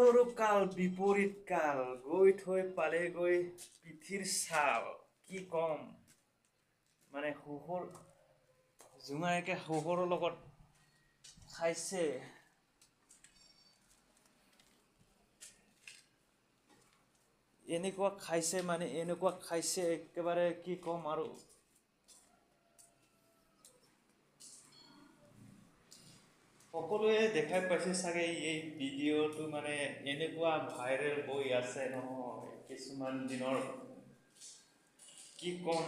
আৰু কাল বিপৰীত কাল গৈ থৈ পালেগৈ পিঠিৰ ছাল। কি ক'ম, মানে শহুৰ জোঁৱায়েকে শহুৰৰ লগত খাইছে, এনেকুৱা খাইছে, মানে এনেকুৱা খাইছে একেবাৰে কি ক'ম আৰু। সকলোৱে দেখাই পাইছে চাগে এই ভিডিঅ'টো, মানে এনেকুৱা ভাইৰেল হৈ আছে নহয় কিছুমান দিনৰ, কি ক'ম।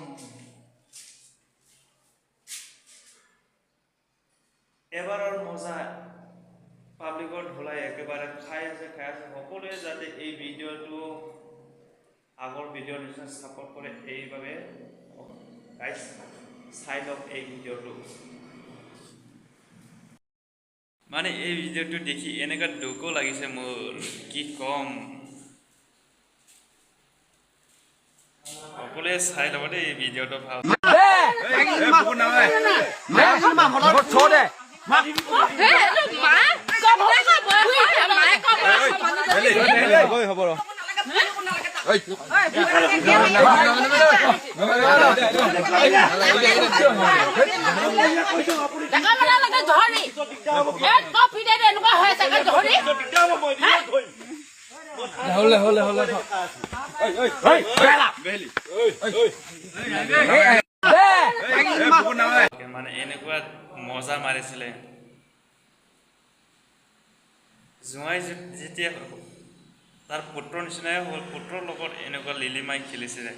এবাৰৰ মজা পাব্লিকৰ ধলাই একেবাৰে খাই আছে, খাই আছে। সকলোৱে যাতে এই ভিডিঅ'টো আগৰ ভিডিঅ'ৰ নিচিনা ছাপোৰ্ট কৰে, এইবাবে গাইজ চাই লওক এই ভিডিঅ'টো। মানে এই ভিডিঅ'টো দেখি এনেকুৱা দুখো লাগিছে মোৰ, কি ক'ম। সকলোৱে চাই ল'ব দেই এই ভিডিঅ'টো ভাল। মানে এনেকুৱা মজা মাৰিছিলে জোঁৱাই, যেতিয়া তাৰ পুত্ৰৰ নিচিনাই হ'ল, পুত্ৰৰ লগত এনেকুৱা লিলিমাই খেলিছিলে।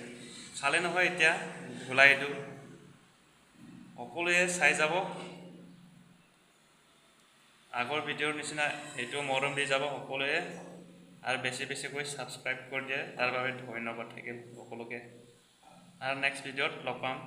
খালে নহয় এতিয়া ধুলাইটো। সকলোৱে চাই যাব, আগৰ ভিডিঅ'ৰ নিচিনা এইটো মৰম দি যাব সকলোৱে, আৰু বেছি বেছিকৈ ছাবস্ক্ৰাইব কৰি দিয়ে, তাৰ বাবে ধন্যবাদ থাকিল সকলোকে। আৰু নেক্সট ভিডিঅ'ত লগ পাম।